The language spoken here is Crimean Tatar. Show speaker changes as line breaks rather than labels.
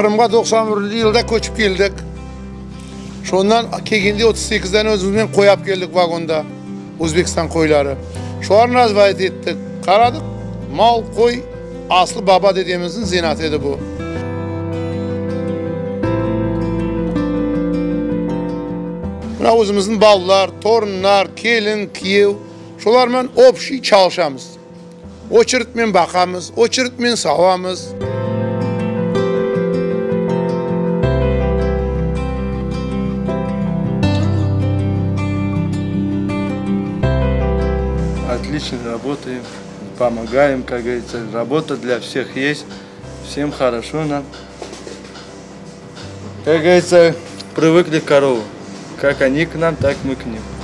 Qırımğa 91 yılda köçip keldik. Şondan kelgende 38 dane özümiznen qoy alıp keldik vagonda, Özbekistan qoyları. Şolarnı razvayet ettik. Qaradıq, mal, qoy, aslı baba-dedemizniñ zenaatı edi bu. Mına özümizniñ balalar, torunlar, kelin, kiyev, şolarmen obşiy çalışamız. Oçeritmen baqamız, oçeritmen savamız.
Otlično rabotaem, pomogaem, kak govoritsâ, rabota dlâ vseh est, vsem horoşo nam. Kak govoritsâ, prıvıkli k korovam, kak oni k nam, tak mı k nim.